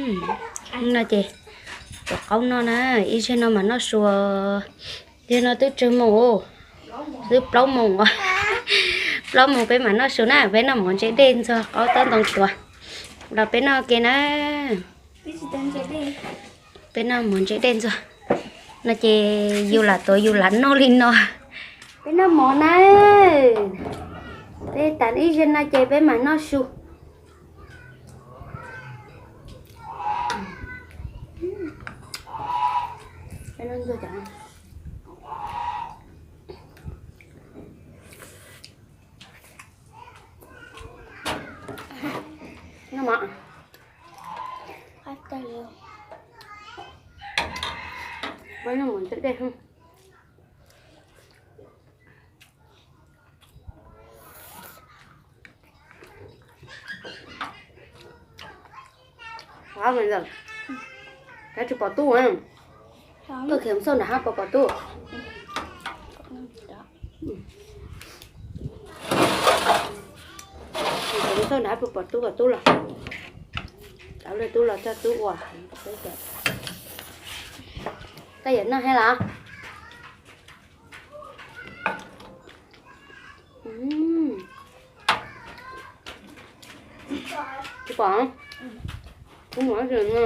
No ces tus qaub no na, ib zaug no mas noj su, ib zaug no twb tsawg moos, twb plaub moos, plaub moos peb mam noj su na. Peb noj mov ntse dej ntxuag qaub tob ntoo tuav los peb noj ke na. Peb noj mov ntse dej ntxuag no ces yus lam tuav yus lam noj li no. Peb noj mov na, peb tas ib zaug no ces peb mam noj su. Noj mov. Peb noj mov ntse dej. Kav tsis pom tub, koj khiav xauj nram hab puas pom tub. Xauj nram hab puas pom tub, kom tub los, cov tub los coj tub ua. Koj yuav noj thiab los? Tsis pom. Kuv mus no.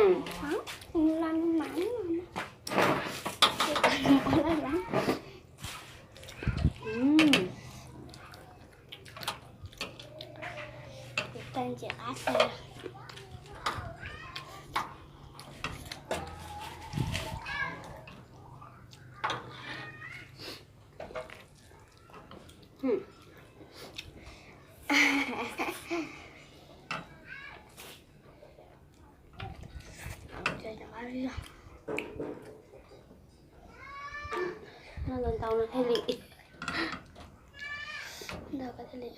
Noj ntau ntau no thiaj li, ntau ko thiaj li.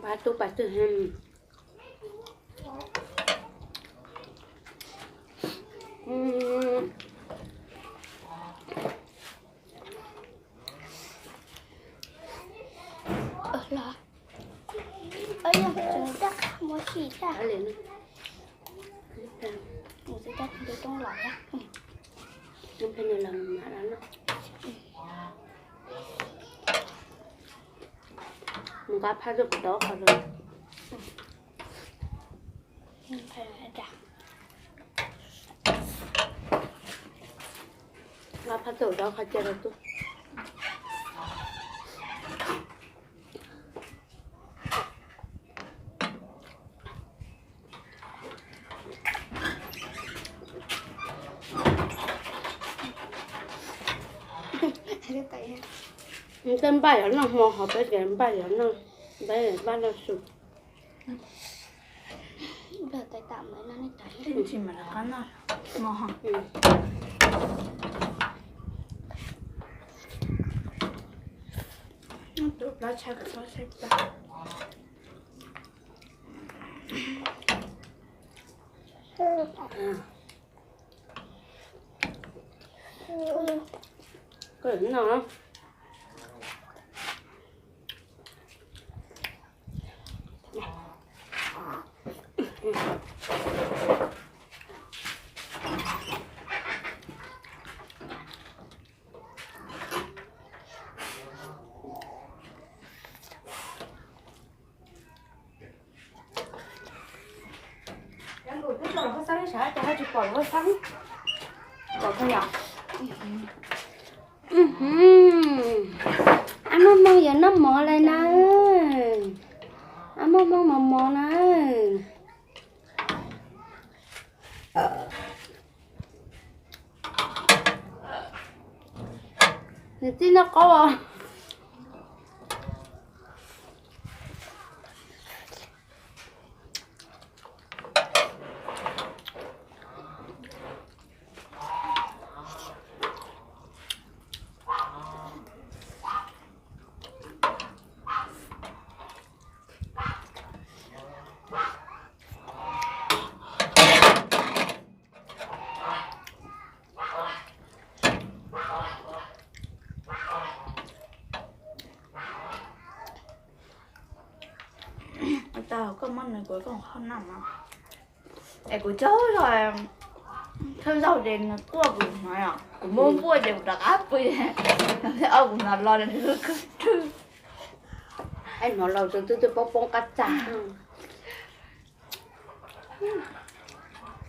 Pab tub pas twg. Los, yog tseem coj qab mus sim thiab. Mus txiv coj tus tub los thiab. Mus nqa phaj tuaj kuv tau qhov lawm. Nqa phaj tuaj kuv tau qhov cia rau tub. Peb npaj yuav noj hmo ho peb tias npaj yuav noj, peb npaj noj su. Koj noj. Ab Muaj Hmoo yuav noj mov lawm na. Ab Muaj Hmoo mov mov na. Nws txij noj qaub os. Tau, koj muab nws kuv koj ho noj mas. Es kuv tsaug zog, thawj zaug ces nws quaj kuv hnov, kuv muab npuaj ces kuv rov qab pw, thiab ob kuv hnov los nws khwv khwv rwg. Es hnov los txawv twb twb poob poob qab txag.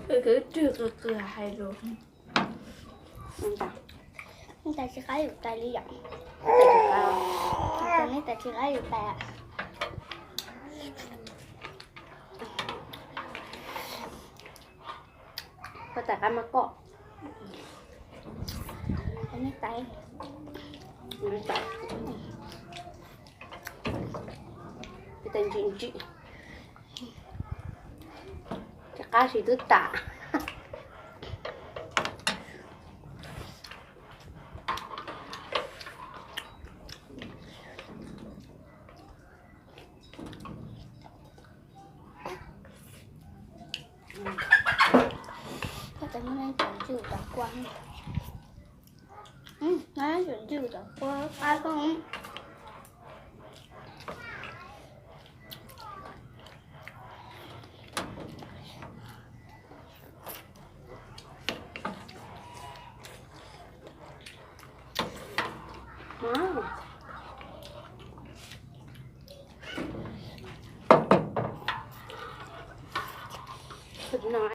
Khwv khwv rwg qw qw hais lus. Neb tais tsis qab yus tais li yom? Neb tais tsis qab yus tais. Koj tais qab mas koj. Neb tais, neb tais, neb tais ntsim ntsim. Tais qab tsis twb tas. Koj tais muab neb tais ntsim tom kua. Neb tais ntsim tom kua qab koj.